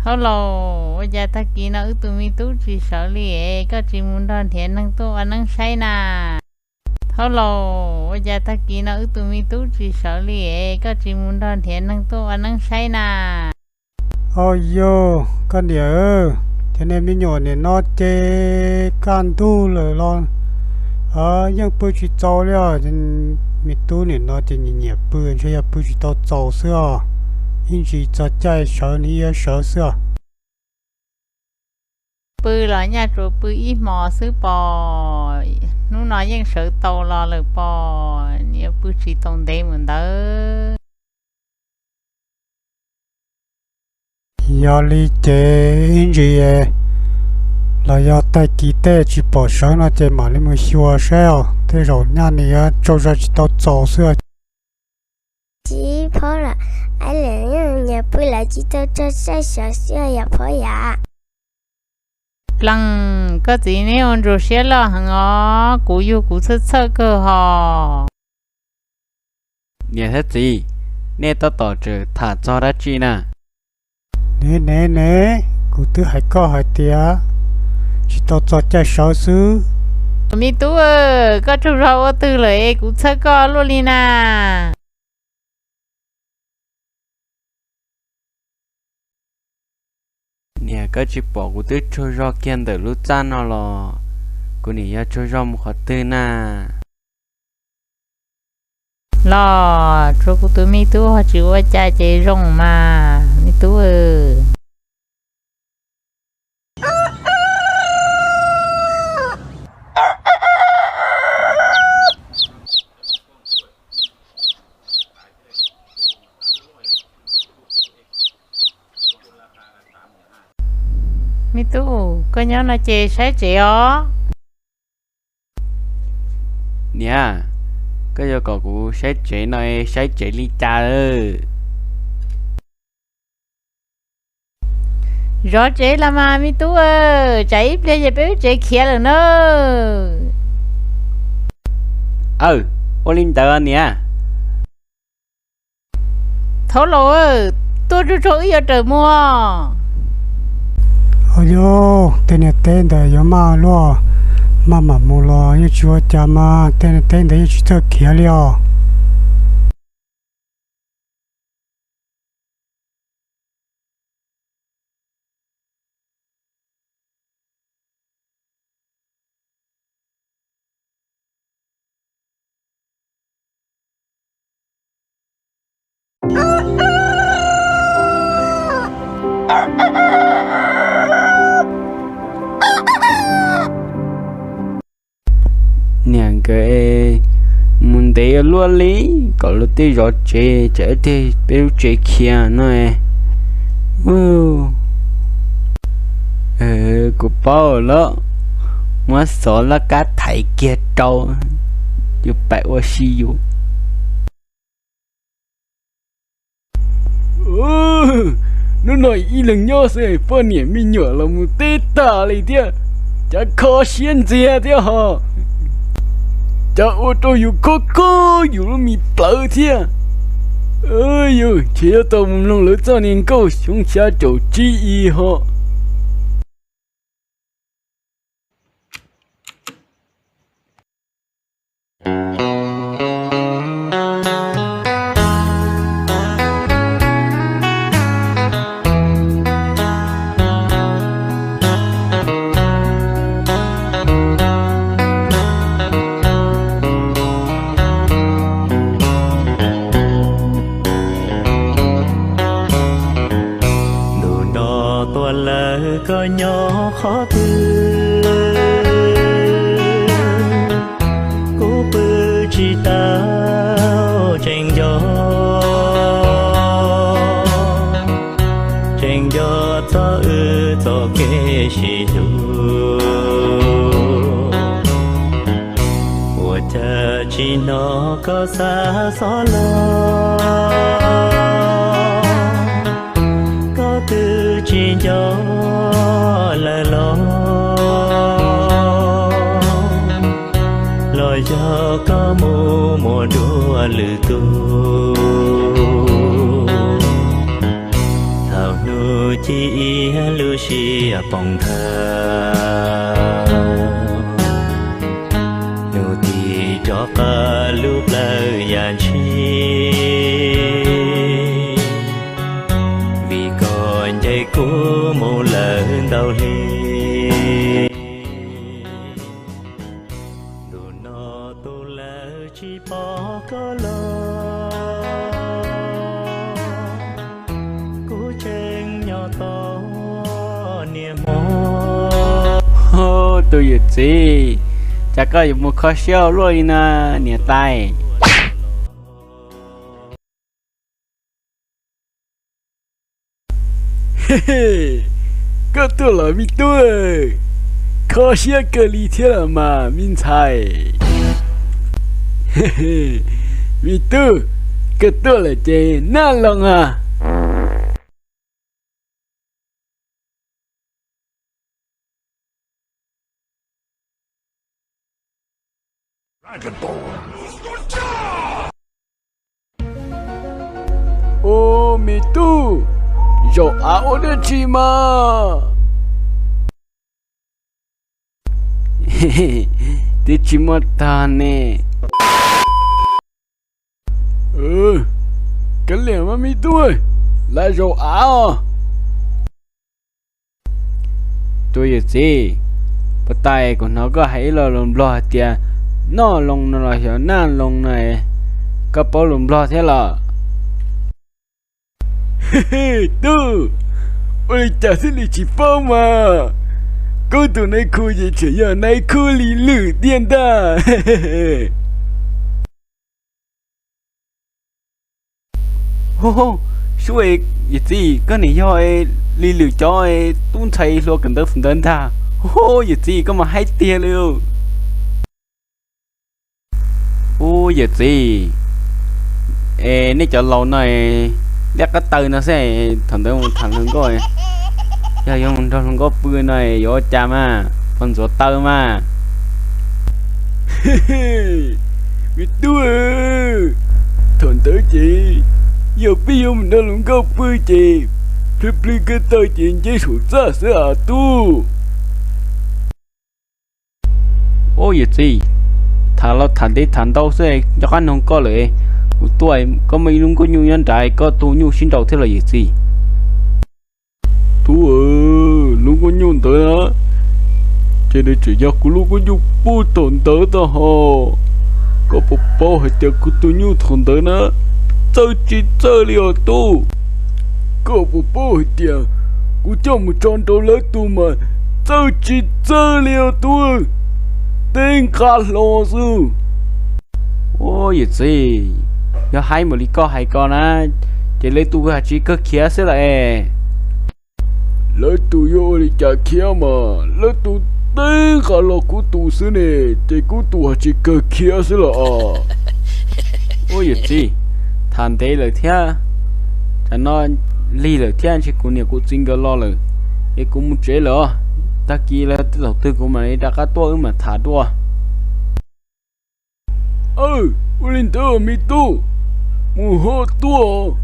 Thaub laus, ua cas tag kis no wb tus me tub tsis sawv li es koj tsis mus nrog nrhiav neeg tuaj ua neeb saib na? Thaub laus, ua cas tag kis no wb tus me tub tsis sawv li es koj tsis mus nrog nrhiav neeg tuaj ua neeb saib na? Au yog, koj niam, cov niag me nyuam nim no ces kaj ntug lawm los yeej pw tsis txaus li os. Me tub nim no ces nyiam nyiam pw, ntshe yog pw tsis tau txaus xwb os. Ib ntsis txog caij sawv nws yuav sawv xwb os. Pw los nyaj tsuas pw ib hmos xwb pom, hnub no yeej sawv tau los lawm pom, nws yuav pw tsis tau ntev mus ntawd. Yog li ces ib ntsis los yog tag kis tej tsis pom sawv no ces mam li mus xyuas saib os, tej zaum nyaj nws yuav tsaug zog tsis tau txaus xwb. Tsis phob lawm, ab liam nyias pw lawm tsis tau tsaug zog sawv xwb yom phob yom. Plees, koj txiv neb ua ntsuas siab loj heev os, kuv yug kuv txhawj txhawj kawg hos. Niam thiab txiv, nej tab tom tseem tham txog dab tsi na? Ne ne ne, kuv twb hais koj hais tias tsis tau txog caij sawv xwb. Me tub, koj tsaug zog ua twg lawm es kuv txhawj koj luaj li na? Niam, koj tsis pom kuv twb tsaug zog kiag ntawm lub txaj no los kuv niam yuav tsaug zog mus qhov twg na? Los tsuas kuv tus me tub ho tsis ua cas ces zoo mas me tub. Me tub, koj nyob no ces saib tsev os. Niam, koj yuav kom kuv saib tsev no es saib tsev li cas? Zov tsev los mas me tub, tsam ib pliag ces peb lub tsev khiav lawm na. Aw, ua li ntawd niam. Thaub laus, tuaj tsuag tsuag wb yuav rawm mus. Au yog, tej niag teb ntawd yuav maj luaj, maj mam mus los yeej tsis ua cas mas, tej niag teb ntawd yeej tsis txawj khiav li os. Niam nkawd mus ntev ua luaj li, kom luag tej zov tsev tsam ib pliag peb lub tsev khiav no. Kuv paub lawm, muab xov laj kab thaiv kiag rau, yus pam ua si yus. Hnub no ib leeg nyob xwb poj niam me nyuam los mus teb tag li thiab, cas kho siab ntxiag thiab hos, cas ua rau yus khob khob yus lub me plawv thiab. Yus ntshe yuav tau mus mloog lawv txoj niag nkauj xyoo xya caum tsib i hos. Ntuj no tuaj lawm koj nyob qhov twg, kuv pw tsis tau tseem nco, tseem nco txog wb txoj kev sib hlub. Ua cas tsis hnov koj xa xov los, koj twb tsis nco lawm los. Coj koj mus muaj dua lwm tus, thaum hnub ci iab lub siab poob nthav, hnub tim rov qab lub plawv yam ntshis, vim koj ncaim kuv mus lawm ntau hli. Ntu no tus lawv tsis pom koj los, kuv tseem nyob tos niaj hmo. Tus yawm txiv, cas koj yuav mus kho siab ua luaj li na niam tais? Koj tuaj los me tub, kho siab kawg li thiab los mas me ntxhais. Me tub, koj tuaj lawm ces naj loo a. Ua me tub, zaum av ua dab tsi mas? Twb tsis muaj tag ne. Kav liam mas me tub, lawv zaum av os. Tus yawm txiv, puas tas kuv hnov koj hais ib lo lus Nplog hais tias noj loo no los xyov naj loo no, koj paub lus Nplog thiab los? Tub, ua li cas thiaj li tsis paub mas? Kuv tus nai khu ces tseem yog nai khu li lwm tiag ntag. Sub, yawm txiv, koj nim yog li lwm cov tub ntxhais hlua kawm ntawv ntawd ntag. Yawm txiv, koj mas haib tiag li. Ub, yawm txiv, es nej cov laus no liab qab taw no xwb, thaum ntawd mus tham hluas nkauj, yog yuav mus nrog hluas nkauj pw no yuav ua cas mas, pog ntxuav taw mas. Me tub, thaum ntawd ces yog peb yuav mus nrog hluas nkauj pw ces plhws plhws ko taw ces nce saum txaj xwb as tub. Ub, yawm txiv, tham los tham ntev tham ntau xwb, nco qab noog koj lawm. Kuv tuaj, koj muaj ib lub nkauj nyuj nyob nrad, koj tu nyuj sib nraus thiab los yawm txiv? Tub, lub nkauj nyuj ntawd na, ces nws tseem yog kuv lub nkauj nyuj puag thaum ntawd tag hos. Koj puas paub hais tias kuv tus nyuj thaum ntawd na, txawj tsis txawj li os tub? Koj puas paub hais tias kuv coj mus tso nrau lawv tus mas txawj tsis txawj li os tub, teb nqa hlo xwb. Ub, yawm txiv, yog haib npaum li koj hais ko na, ces lawv tus hais tsis kawg khiav xwb los es. Lawv tus yuav ua li cas khiav mas, lawv tus teb nqa hlo kuv tus xwb ne, ces kuv tus hais tsis kawg khiav xwb los as. Ub, yawm txiv, tham ntev lawm thiab, tam no lig lawm thiab, ntshe kuv niam kuv txiv nkawd los lawm, es kuv mus tsev lawm os. Tag kis lawv thaum twg kuv mam li rov qab tuaj wb mam tham dua. Aw, ua li ntawd me tub, mus ho tuaj.